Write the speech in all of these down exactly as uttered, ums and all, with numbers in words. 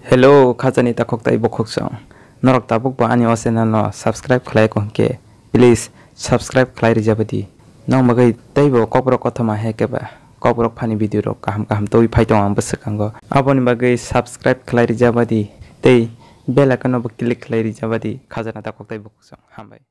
Hello, khajani takhuk tei bukhuk song. Norok tabuk bo ani o channel no subscribe khlai ko hwnkhe, please subscribe khlai rijabadi. Nong bagwi teibo kokborok kothoma hai keba kokborok phani video rok kaham kaham twi phai tongo ang bwswkango. Aboni bagwi subscribe khlai rijabadi tei bell icon no bo click khlai rijabadi khajana takhuk tei bukhuk song. Hambai.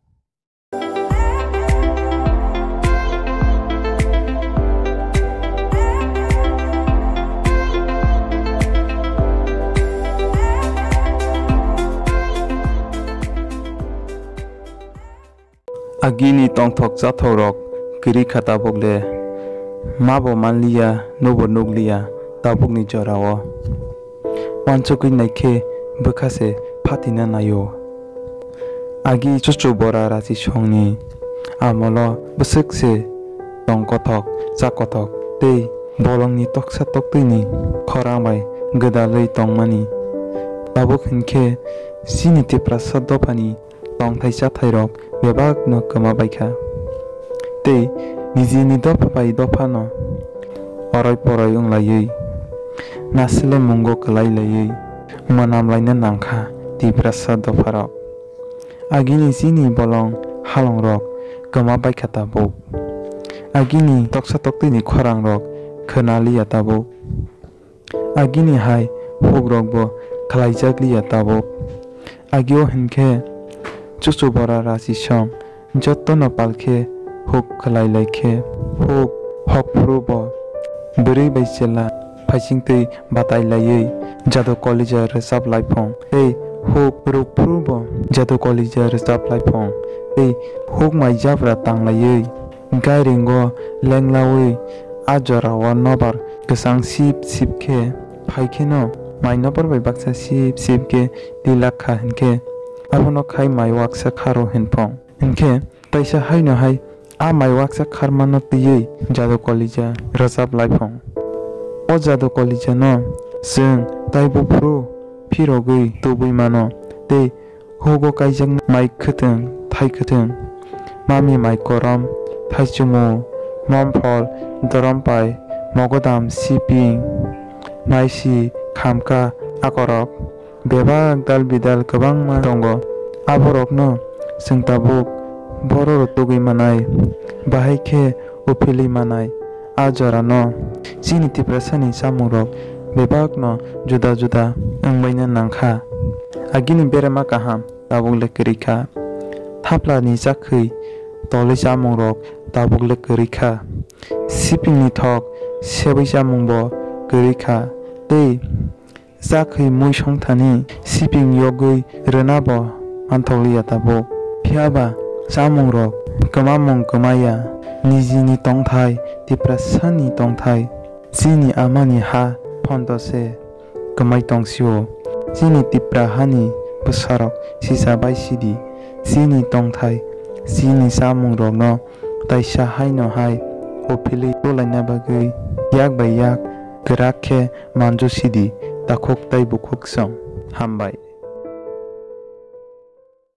Agini tongthok chathokrok kwrwi kha tabuk le. Mabo manliya, nobo nukliya tabukni jorao. Wansugwi naikhe bwkha se phatina naio. Agi chuchu bora rachi songni amolo bwswk se tong kothok, cha kothok tei bolongni toksa toktwini khorang bai gwdalwi tongmani. Tabuk hinkhe chini Tiprasa dophani tongthai chathairok bebakno kwma baikha. Tei nijini dopha bai dophano oroi poroi wnglaiwi, nasle mungo kwlai laiwi mwnam laina nangkha Tiprasa dopharok. Agini chini bolong halongrok kwma baikha tabuk. Agini toksa toktwini khorangrok khwnaliya tabuk. Agini hai hukrokbo khlaijakliya tabuk. Agio hinkhe chuchu bora rachi song jotono palkhe huk khlai laikhe. Huk hokphuru bo bwrwi bai chela phaisingtwi batai laiwi jadu kolija rwchap laiphung. Tei huk rukphuru bo jadu kolija rwchap laiphung. Tei huk mai jabra tang laiwi gairingo lenglawi a jorao nobar kwchang sip sip khe phai kheno mai nobar bai baksa sip sip khe tilak kha hinkhe abono khai mai waksa kharo hinphung. Hinkhe taisa haino hai a mai waksa kharmano twiwi jadu kolija rwchap laiphung. O jadu kolijano chwng taibo phuru phirogwi tubui mano tei hugo kaijak mai khwtwng thai khwtwng, mami mai korom, thaichumu, momphol, dorompai, mogodam, siping, maisi, khamka, akorok, bebak dal bidal kwbangma tongo. Aborokno chwng tabuk bororo tugwi manai, bahai khe uphilwi manai. A jorano chini Tiprasani chamungrok bebakno juda juda wngbaina nangkha. Agini berema kaham tabuk le kwrwi kha. Thaplani chakhwi tolwi chamungrok tabuk le kwrwi kha. Sipingni thok sebwi chamungbo kwrwi kha. Tei chakhwi mui songthani siping yogwi rwnabo manthokliya tabuk. Phiyaba chamungrok kwmamung kwmaya, nijini tongthai Tiprasani tongthai. Chini amani ha phondo se kwmai tongsio. Chini Tipra hani bwsarok sisa bai sidi. Chini tongthai, chini chamungrokno taisa haino hai uphilwi tulaina bagwi yak bai yak kwrak khe manju sidi takhuk tei bukhuk song. Hambai.